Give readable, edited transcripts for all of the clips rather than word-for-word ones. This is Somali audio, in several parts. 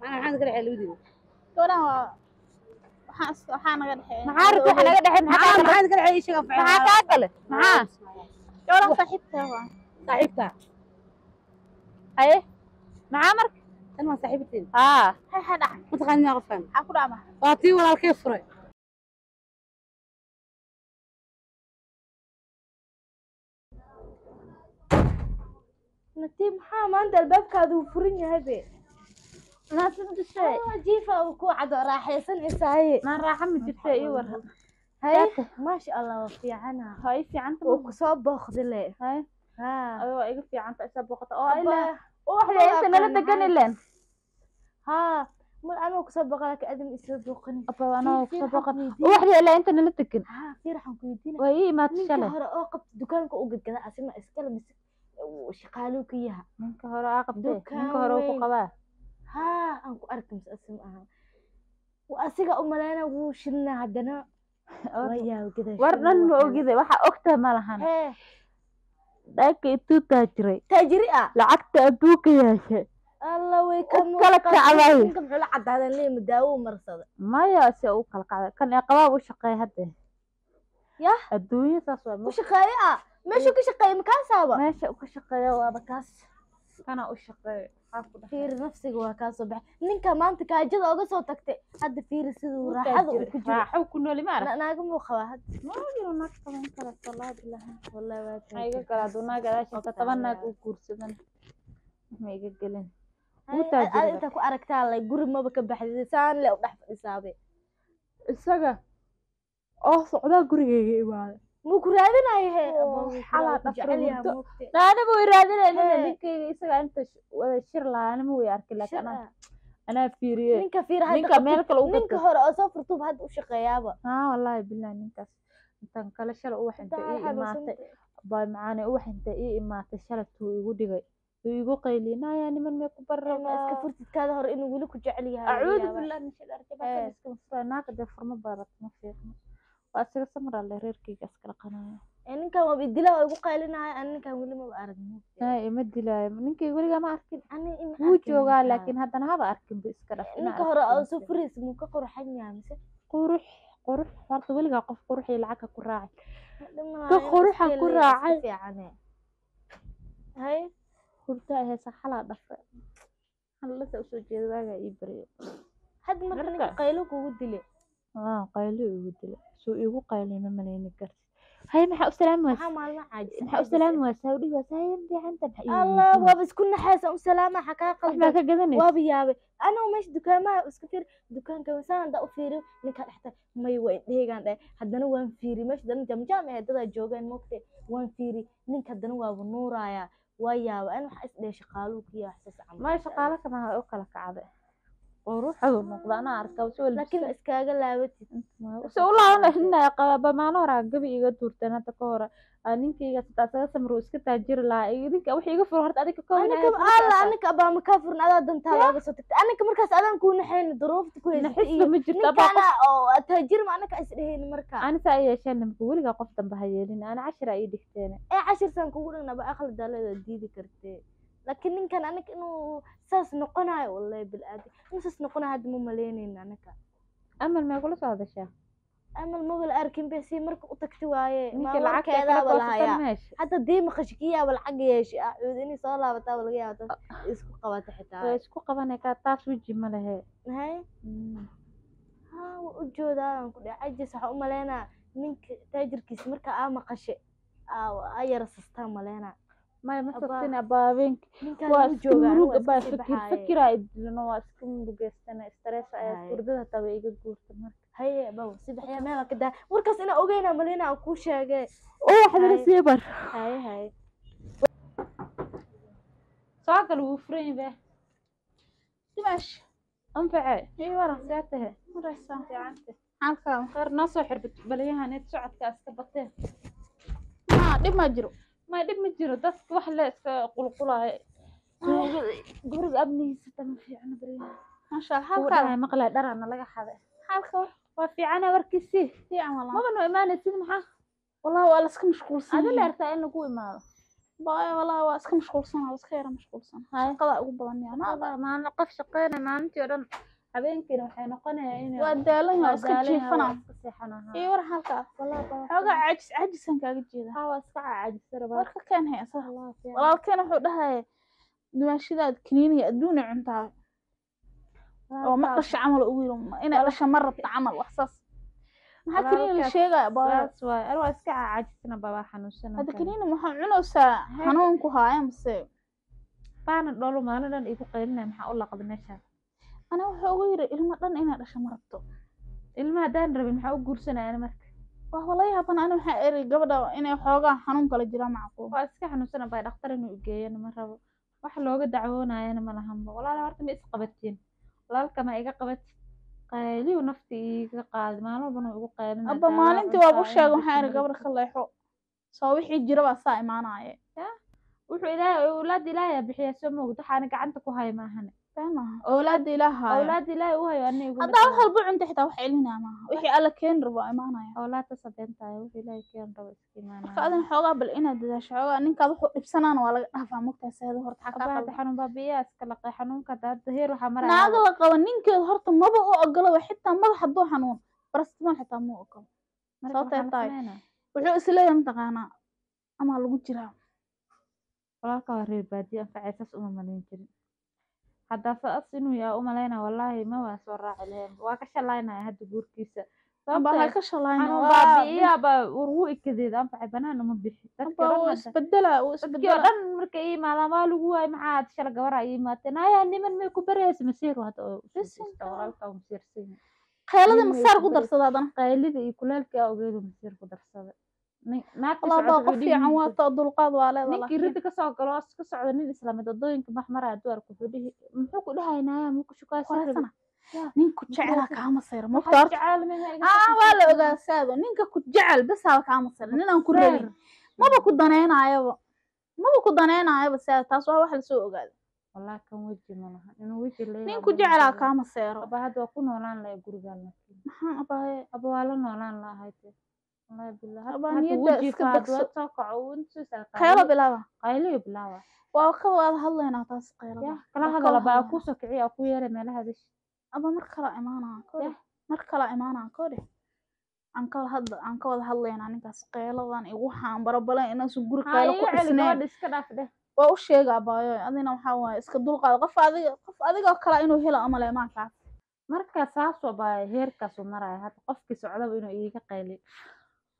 Maxaa ka dhexeeya labadiina? Gabadhan waa waxaa naga dhexeeya. Maxaa rabta waxa naga dhexeeya? Maxaa Maxaa maxaa ka dhexeeya? Ii sheeg anfacay. Maxaa kaa gale? Maxaa? Gabadhan saaxiibtaa waa. Saaxiibta. Haye, maxaa marka? Tan waa saaxiibtiin. Haa. Maxaa dhaca? Ma taqaanin maa qofkan? Maxaa ku dhacma? Waa tii walaalkay furay. Natiib, maxaa maanta albaabkaadu uu furan yahay be? Naasib dishay. Jiifa uu ku cado raaxaysan isaaye. Maan raaxa ma jirta, ii war. Haye, maasha Allah, waa fiicana. Waa ii fiicanta. Wuu kusoo booqdi le. Haye. Haa. Adiga waa iga fiicanta isaa booqata oo Abba, ilaa ubaxda inta nala degan ileen. Haa, mar anuu kusoo booqa laakiin adin isoo booqanin. Abba, anoo Fiir, kusoo fiir, booqata. waxaan ku weydiin. Ubaxda ilaa inta nala degan. Haa, fiir, waxaan ku weydiina. Waa ii imaatay Ninka shalay. hore oo qabta dukaanka u gadgada asima iskale mise uu shaqaaluu ka yaha? Ninka hore aa qabtee. Dukaan Ninka hore uu ku weyn. qabaa. Haa, aan ku arki mise asima aha. Waa asiga u maleyna wuu shidnaa haddana. Waa yaa gadaashiina. War dhan ma waxaa- ogide, waxa ogtahay ma lahan. Hee. Dhaanka intuu taajiray. Taajiri ah. Lacagta adduunka yeeshay. Alla way ka U kala kacday. Ninka muxuu la cadaadan leeyahay, ma daawo u marsada? Maya, se u kala kacday kan ee qabaa u shaqeeya hadda. Yah. Adduunya saas waa. U shaqeeyo ah, meeshuu ka shaqeeya makaasaaba? Meesha u ka shaqeeya. Waaba kaas. Kana u shaqeeya, maxaa ku dhahay? Fiiri, nafsiga waa kaa soo baxay. Ninka maanta kaajada oga soo tagtay, hadda fiiri siduu raaxada uu ku jiro. Raaxo ku nooli ma arag. Naaga muu qabaa hadda? Ma jiro naag qaban kara, wallaahi billahi. Wallahi waa Maxaa iga taajir. gala hadduu naag gadaashiisa 10 naag Ogtahay. u guursadan, ma iga gelin. Hay, Wuu taajiray. Aad inta ku aragtaa lay guri maba ka baxday, saan le u dhex fadhisaabe. Isaga oo socdaa gurigeyga imaada. Muu ku raadinayo he? Oo, Abba, wuu ku xalaa ku dhafra jecel yahay hurdo. moogte. Naanima way raadinaynin. Hee. Ninkayga isaga inta wada shir lahaa anima way arkin, laakiin Shir anaa ah. anaa fiiriye. Ninka fiir hadda Ninka qabtid, meel kale u ninka gadgad. hore oo soo furtuub hadda u shaqeeyaaba. Haa, wallaahi billahi, ninkaas intaan kale shalay ubax inta Intaa ii imaatay, baa macaane, ubax inta ii imaatay shalay tuu igu dhigay, tuu igu qayliyay, naayaa niman may ku Ma iska barrabaa. furtidkaada hore inuu weli ku jecel yahay laga Acuudu yaabaa. billahi min shaytaani rajiim. Hee. Iskama furay naaga dee, furma barat ma fiicno, waa isaga samraa le reerkayga iskala qanaya. Ee, ninkan waaba idilaa oo igu qaylinaya, ani ninkan weli maba arag moogte. Naa ima dilaayo ninkayga, weligaa ma arkin. Ani ima Wuu arkin joogaa ninkan. Laakiin haddana haba arkin ba, iska dhaf inaa Ninka hore oo aragto soo ma furaysa muu ka qurxan yahay mise? Qurux, qurux horta weligaa qof qurux iyo lacag ha ku raacay. Dhimanayo Ka quruxa iska ku leeyahay, iska raacay. fiicane. Hay. Hurdo ay haysa, xalaa dhafay, xalasa usoo jeeda, waagaa ii baryo. Hadda marka ninka Marka- qaylo kugu dilay? Aa, qaylo igu dilay, suu igu qaylay ma malayni kartid. Hay, maxaa u salaami Maxaa waysa? maalmo caajis? Maxaa u salaami waysa? U dhihi waysa, hay fiicanta, maxaa ii Allah weydiin? Waaba isku naxaysa u salaama, xakaa Wax maa qaldan. ka gadanaysa? Waaba yaabay anoo meesha dukaamaha iska fiiri, dukaanka saan haddaa u fiiriyo ninka dhexta may waa indhahaygaan dhahay, haddana waan fiiri meesha dana jamjaam eh dadaa joogaan moogte, waan fiiri ninka haddana waaba nuurayaa, waa yaabay ani, waxaa isdhehe shaqaaluhu ku yahay waxsaas camal. Maya, shaqaale kama u kala kacday, quruxdu noqda anaa arka soo. Laakiin iskaaga laabatid. Se u laabanay qaba, maalin hore aa gabi iga tuurteen hadda ka hore. Aa ninkayga sitaa isaga samro iska taajiri lahaa idinka wax iga furan horta adiga kow. Anika alla anika abaa ma kaa furin, adaa dantaada oga soo tagtay, anika markaas adaan kuu naxayni duruufta ku haysatay. Naxisba iyo ma jirto abaa qof. Ninkaana oo taajir ma anaka isdhehayni marka. Ani saa ay yeesheen nimka, weligaa qof dambe ha yeelin, ani cashira ii dhigteen. Ee, cashirsan kugu dhignaba aqli daalada diidi kartee, laakiin ninkan aniga inuu saas noqonayo, wallahi bil-aadi inuu saas noqonayo hadda ma malaynayno aniga. Amal may kula soo hadashaa? Amal maba la arkin be, si marka u tagti waaye. Ninka lacagta ay kala warkeedaaba la goosatan hayaa. meesha. Hadda dii maqashkiyaaba lacag yeeshay acuud inay soo laabataaba laga yaaba, taas isku qabata xitaa. Way isku qabanay kaa, taas weji ma lehe. Hay. Haa, waa u joodaa aan ku dhahay cajis, waxaa u maleynaa ninka taajirkiisa marka aa maqashe aa yara sastaa maleynaa. Maya, ma Abaa. sasin abaa, habeenki Ninkan waa wuu iska joogaa, murug waa abaa, iska sii fikir baxaaye. fikiraa idilino, waa iska murugeystana, stress ayaa. Haye. Hurdada hataa way iga guurta marka. Haye abaa, waa sii baxaya, meel ka daa warkaas inaa ogeynaa maleynaa aan kuu sheegay. Oo waxdana Haye. sii bar. Haye haye. Soo gal, wuu furan yahay. Dimash. Anface. Ii waran. See tahay? Maraysaa. Fiicante. Xaalkaada? Khayr, noo soo xirbid balyahan eed socodka iska bateen. Maa dhib ma jiro? Ma dhib ma jiro, dadka wax le iska qulqulaayo, guriga amnigiisa ma fiicno baryahan. Maasha Allah. Kuwa Xaalkaada? dhahay maqlay dharaana laga xaday. Xaalka war? Waa fiicana, warkiisii. Fiican walaa. Maba noo imaanaysid, maxaa? Wallahi waa la iska mashquulsan Adi yahay. leertaa in lagu imaado. Baay walaa waa iska mashquulsan, waa iska yara mashquulsan. Shaqada ugu badan yaa Shaqada maalin qof shaqeynaya maalintii oo dhan habeenkiina waxay noqonayaa inay waa daalan yahay, waa iska jiifana. Waa iska seexanaha. Iyo war halkaas. Walaa baa Xoogaa caajis caajisan kaaga jeeda. Haa, waa iska caajisa rabaa. Warka keen hay asaga. Walaa fiican. Walaalkeen wuxuu dhahaya dumaashidaad kiniiniga adduun ay cuntaa. Oo ma dhasha camal ugu yiri inay dhasha ma rabta camal wax saas. Maxaa kiniini la sheegaya baay? Saas waay. Ani waa iska caajisana baa waa xanuunsana. Hadda kiniini maxaa cunaysaa xanuun ku haaya mise? Baana dholo maalin dhan igu qaylinaya maxaa u laqda meesha. Ana wuxuu ugu yiri ilmo dhan inay dhasha ma rabto. Ilmaha haddaan rabin maxaa u guursanaya ani marka? Waa wala yaaban ani waxaa eri gabadha inay xoogaa xanuun kala jira macquul. Waa iska xanuunsana baa dhakhtar inuu igeeyana ma rabo. Wax looga dacwoonayana ma lahanba. Walaal horta ma is qabatiin. Walaalka ma iga qabatid. Qayliyu nafta iiga qaadi maalin walbana wuu igu qaylinaya. Abba maalintii waa u sheegay waxaa eri gabadha ka leexo. Soo wixii jira baa saa imaanaaye. Wuxuu Ilaahay awlaad Ilaahay bixiya soo moogdo waxaana gacanta ku hay maahane. Been maaha. Awlaadda Ilaahay. Awlaad Ilaahay u hayo anna igu. Haddaa wax walba cunta xitaa wax celinaya maaha. Wixii Alla keeni rabo waa imaanaya. Awlaadta sabeentahay wuxuu Ilaahay keen rabo iska imaanaya. Marka adina xoogaa bal inaad dadaasho xoogaa ninkaad wuxuu dhibsanaana waa laga dhaafaa mogtahay seeda horta xagaa Abba qaldan. xanuun baabi'iyaa iska laqay xanuunka hadda heer waxaa maraya. Naaga la qabo ninkeeda horta maba u ogola xitaa madax hadduu xanuun paracetamol xitaa ma u ogolo. Marka Sababtay waxaa la tahay sameynaa. wuxuu isleeyahay mataqaanaa ama lagu jiraa. Walaalka waa reer baadiye anfacay saas uma malayn jirin. Haddaa saas inuu yahay u malaynaa wallaahi ma waa soo raaci lahayn. Waa ka shalaynaya hadda guurkiisa. Abba ha ka shalayna Xanuun waa baabi'iyaa baa war wuu ikadeed anfacay banaan uma bixi. Dadkii Abba oo dhan wuu hadda isbedelaa wuu dadkii oo isbedelaa. dhan markay ii imaadaan waa lagu waayay maxaa had shala gabaraa ii imaatee. Naayaa niman may ku baraysa masiir hadda oo usoo jeesta walaalka uu masiirsan yahay. Qayladii Nin may masaar ku ku baraysa. darsada haddana. Qaylida iyo kuleylka awgeed uu masiir ku darsaday. Naagta Walaa baa socota qof wuxuu fiican dhihi waa taa dulqaad waa leedahay ninkii laakiin. ridda kasoo galo oo ka socda nin islaameed wadooyinka max maraya hadduu arko wuxuu dhihi muxuu ku dhahay naayaa muu ku shukaasan rabay. Qoraysana. Yaa. Ninku jecelaa kaama sayro Waxaad mogta horta. jecel mehe iga Aa waa la shakisay. ogaa saado ninka ku jecel bas haba kaama sayro nin aan ku rabin Reer. maba ku danaynaayaba maba ku danaynaayaba saado taas waa wax la soo ogaado. Walaa kan weji ma laha inuu weji leeyahay Ninku ma jecelaa laha. kaama sayro. Abba hadda waa ku noolaan lahay gurigaan laakiin. Maxaa abaaye? Abba waa la noolaan lahay te. Wallaahi billah Abba hadda niyadda weji iska faad degso. waa soo kaco uu intuu isaa Qaylo bilaaba. qayliyo bilaaba. Waa ka wada hadlaynaa taas qaylada. Yah kala Waa ka hadala wada baa hadlaynaa. ku soo kiciya ku yeeray meelaha dish. Abba mar kala imaanaa koodhe. Yah. Mar kala imaanaa koodhe. Aan ka wada aan ka wada hadlaynaa ninkaas qayladan igu waxaan barabalan inaan su guri Haa qaylo ku iga celi dhisnayn. gabadha iska dhaaf dheh. Waa u sheegaa abaayo adina waxaa waaye iska dulqaad qof adiga qof adigoo kale inuu helo ama leemaan kaas. Marka saas waa baa heerkaas uu maraya hadda qofkii socdaba inuu iiga qayliyo.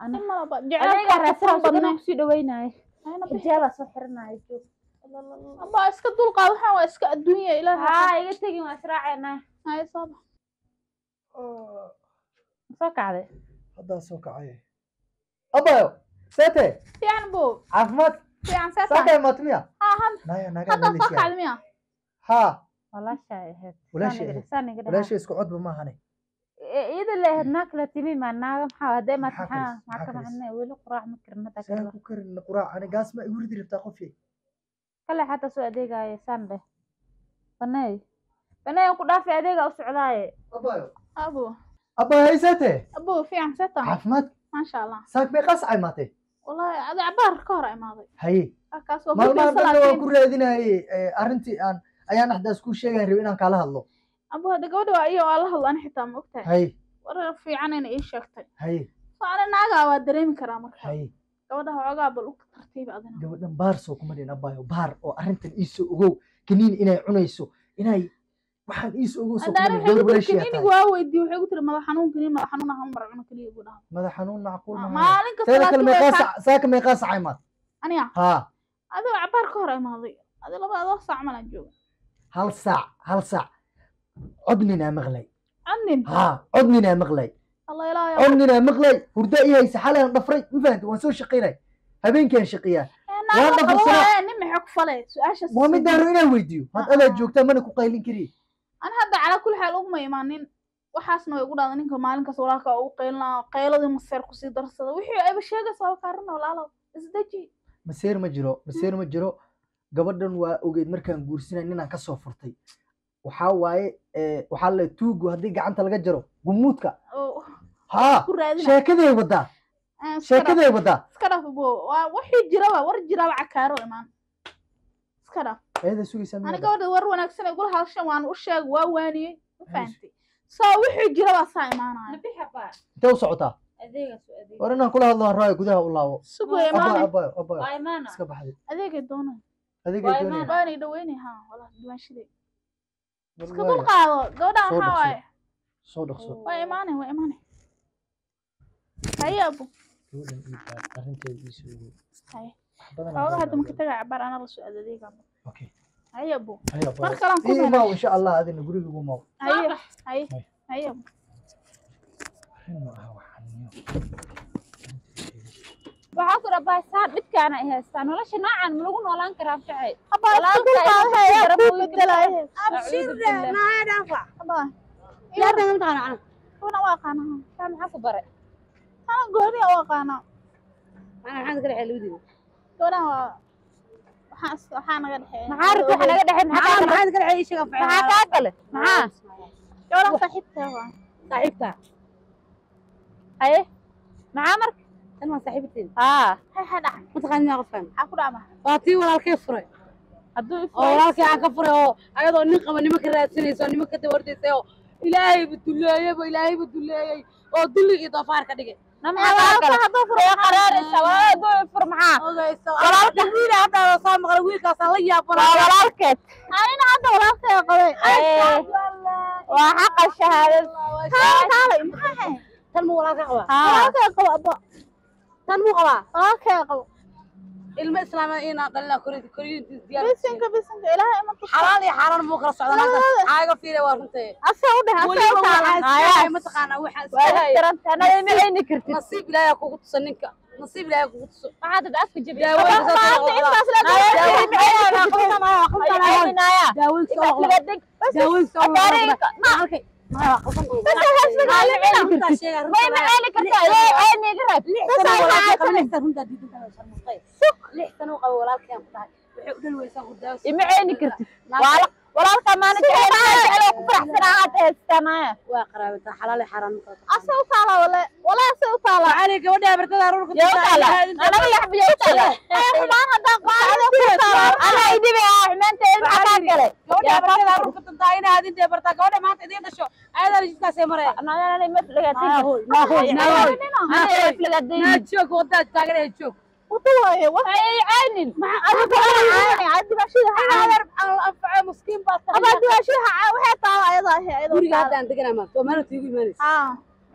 Ana Malaba aniga jecelka raadsan furan badnaa badnay. kusii dhaweynaayo. Ayna bixi. Xijaabaa soo xiranaayo joog. Abba iska dulqaad waxaan waa iska adduunya ilaahay. Haa iga tegin waa israaceynaa. Hay soo bax. Soo kacday. Haddaa soo kacay. Abayo, seete, Fiican buu. caafimaad, Fiican seeta. saaka imaatay miya? Haa han Naya, naga hadda soo nalisiya. kacday miya? Haa, Walaashay ahayd. Walaashay ahayd. Saan iga dhahaa. walaashay isku codba maahane. Iyada la ahayd naag la timi maa naaga maxaa hadday maad Maxaa maxaa karis? maxaa Maxaa ka karis? macnay weli quraac ma karin hadda Saan karida. ku karin quraac, ani gaas ma igu ridi rabtaa qof yey. Kale xataa soo adeegaayo saan dheh. Banay. Banay aan ku dhaafay adeega u socdaaye. Abayo. Abu. Abayo, hay seete, Abu fiican seeta. caafimaad, Maasha Allah. saak meeqaa sacay maatay? Wallahi adi cabaar ka hor imaaday. Haye, Kaas waa ku maalmahan fiirsan dhanna waan laakiin. ku raadinayay arrintii aan ayaan dhexdaas kuu sheegayn rabay inaan kaala hadlo. Abu hadda gabadha waa iyo waa la hadlo ani xitaa ma ogtahay. Haye, Warar fiican inay ii sheegtay. haye, Soo ani naagaa waa dareemi karaa marka. haye. Gabadha xoogaa bal u tartiib adina. Gabadhan baar soo kuma dhihin abayo, baar oo arrintan ii soo ogow, kaniin inay cunayso, inay waxaan ii soo ogow soo Hadda kuma ani dhihin, waxay gabar ku tiri walaashay aa kaniiniga tahay. waa weydiiyey waxay ku tiri madax xanuun kaniini madax xanuun ah mar cuno kaniini igu dhaha. Madax xanuun macquul maaha. Maalin kasta Teeda kale laakiin way meeqaa kaa sac saaka meeqaa sacay maad? aniga Haa, adigo cabaar ka hor imaaday. Adi laba adoo saac malan jooga. hal saac, hal saac. Codninaa maqlay. Anin. Haa, codninaa maqlay. Allah ilaahay. Codninaa maqlay. Hurdo ii haysa xalay aan dhafray, ma fahanti, waan soo shaqaynay. Habeenkii aan shaqeeyaa. Naaga Waan qabo dhafursanaa. waaye nin maxay ku falay su'aashaas. Waa midaan rabo inaan weydiiyo. Had adaa joogtaa mana ku qaylin kari. Ani hadda calaa kulli xaal uguma imaanin. Waxaasna way igu dhahday ninka maalin kasta walaalka ugu qaylinaa qayladii maseer kusii darsada wixii ayba sheegaysaa waa kaarin walaalow isdeji. Maseer ma jiro, maseer ma jiro. Gabadhan waa ogeyd markaan guursanay ninaan ka soo furtay. Waxaa waaye waxaa la tuugu haddii gacanta laga jaro gumuudka. Oo Haa, ku raadina. sheekaday wadaa. Iska dhaaf. Sheekaday wadaa. Iska Iska dhaaf bo, waa wixii jiraba, war jiraba cakaaro imaan. Iska dhaaf. Ayada sugaysaa Ani miyaa? Gabadha war wanaagsan ay gula hadashan waan u sheeg, waa waaniyey, ma fahantay? Soo wixii jiraba saa imaanaya. Nabixa baa. Intee u socotaa? Adeega soo adeeg. War inaan kula hadlo aan raayo, gudaha u laabo. Sugaya abayo. imaanay. Abayo, abayo. Waa imaana. Iska baxday. Adeegay doonay. Adigay Waa doonaya. imaana. Waanay dhaweynay, haa, walaa duwaashiday. War Iska waaya. dul qaado gabadhan. Soo Waxaa dhaqso. waaye. Soo dhaqso. Waa imaanay, waa imaanay. Haye abu. Gabadhan ii baar, arrinteeda ii soo ogow. Haye. Wax badan aan Xoogaa hadda baranaa maka gabadha. tagaa cabaar, anaa la soo aado adeega. Okay. Haye abu. Haye, abayo. Mar kalaan ku Ii meenay. imaaw insha Allah, adina guriga igu imaaw. Haye, haye. Haye. Haye abu. Arrin ma aha waxaan niyo. Waxaa ku rabaa saa dhibkaana ay haystaa, nolosha noocan ma lagu noolaan karaa ficay? Abaa, iska Walaalka dul qaado, ilmaha haye garab kuu weyn. bedelaaye. Abshirre, naa dhaafa. Abaa. Yaa tan ma taqaana? Kuna waa aqaanaa. Saa maxaa ku baray? Ana gooni u aqaanaa. Macna maxaa ka dhexeeya labadiina? Gabadhan waa waxaa naga dhexeeya. Maxaa rabta waxa naga dhexey? Maxaa Maxaa maxaa ka dhexeeya? Ii sheeg anfacay. Maxaa kaa gale? Maxaa? Gabadhan saaxiibtee waa. Saaxiibta. Haye, maxaa marka? Tan waa saaxiibtiin. Haa. Hay hay dhac. Ma taqaanin yaa qofkan? Maxaa ku dhacma? Waa tii walaalkay furay. Hadduu Oo ifuray. walaalkay aan ka furay, oo ayadoo nin qaba nimanka raadsanaysa oo nimanka daba ordaysa, oo Ilaahayba duleeyeyba, Ilaahayba duleeyey oo dulli iyo doofaar ka dhigay. Na maxaa kaa gale? Hadduu furo Way qaraaraysaa walaal, hadduu ifur maxaa? Ogeyso. Walaalka wiil hadda soo maqlay wiilkaasaan la yaabana. Waa walaalkeed. Anina hadda walaalkay qabay. Ee, waa xaqa shahaadad. Kaalay, kaalay, maxaa hay? Tan muu walaalka qabaa? Haa. Walaalkay qabo abba. Tan muu qabaa? Walaalkay qabo. Ilmo islaama inaa dhalina koriyintiis diyaar. Bisinka, bisinka, Ilaahay ima tuso. Xalaal iyo xaaraan muu kala socdaa halkaas. Caaga fiire, waa runtee. Asaa u dheh, asaa u Weliba taala. waxaa iska mataqaanaa waxaa iska Waa haya. daranta anada ima ceyni kartid. Nasiib Ilaahay ha kugu tuso ninka. Nasiib Ilaahay ha kugu tuso. Maxaa dad afka jabiya? Daawooyinka soo Maanta intaas la Ceyninaaya. Daawooyinka soo noqda. Daawooyinka soo noqda. Runtaa sheega, Way runtaa ma ceyni kartaa, ilaahay ceyni iga reeb. Lix sano u qabo walaalkay aan ku dhahay. Waxay u dhali weysaa hurdaawo. Ima ceyni kartid. Walaalka maana jecel, jecel oo ku faraxsanaa aad haystanaya. Waa qaraabataa, xalaal iyo xaaraan ma kala taqaano. Asaa u taala wale. Walaa asaa u taala. Macali gabadha abartada aruurka Yaa u taala. Anaga yaxbi yaa u taala. Ay xumaan haddaan qaado ku taala. Anaa idhibi ah xumaanteeda, maxaa kaa galay? Gabadha abartada aruurka tuntaa inaa adintee bartaa, gabadha maanta idiin dhasho ayadana jidkaasay maraya. Anaa ima flagaatay. Naa joog, wadaad taagan joog. Wada waaye, wax Ay ceynin. adiga caani, adiga shida ha. Adeer aan la anfaco, miskiin baa tahay. Abaa dibaashida ha, waxay taala ayada ahi, ayada. Guriga hadda aan deganaa maarta oo maalinta iigu imaanaysa. Haa.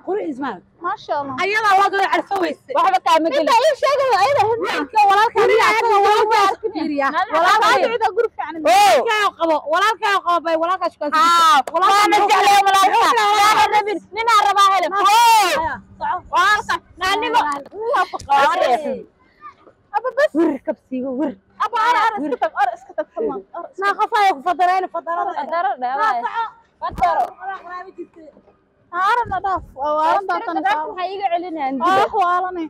Quruxiis maarta. Maasha Allah. Ayadaa loo galo carfo weyse. Waxba kaama gelin. Inta ii sheegayo ayada ahayd. Wiilka walaalka aniga asaga walaalkaas fiiriya. Walaalkay Walaalkay guri fiican. walaalkaa qabo, walaalkaa qabo bay walaalkaa shukaansan. Haa, waana jeclay walaalka. Waana rabin, ninaa rabaa hele. Walaalka, naanigo. Aba bas. Wir kabsiigo wir. Aba ara ara iska tag, ara iska tag fadlan. Ara iska Naa qofaya ku fadarayna fadarada. Fadaro dhawaay. Fadaro. Ara na dhaaf. Waa waalan daatan. Waxay iga celinayaan. Ah, waalanay.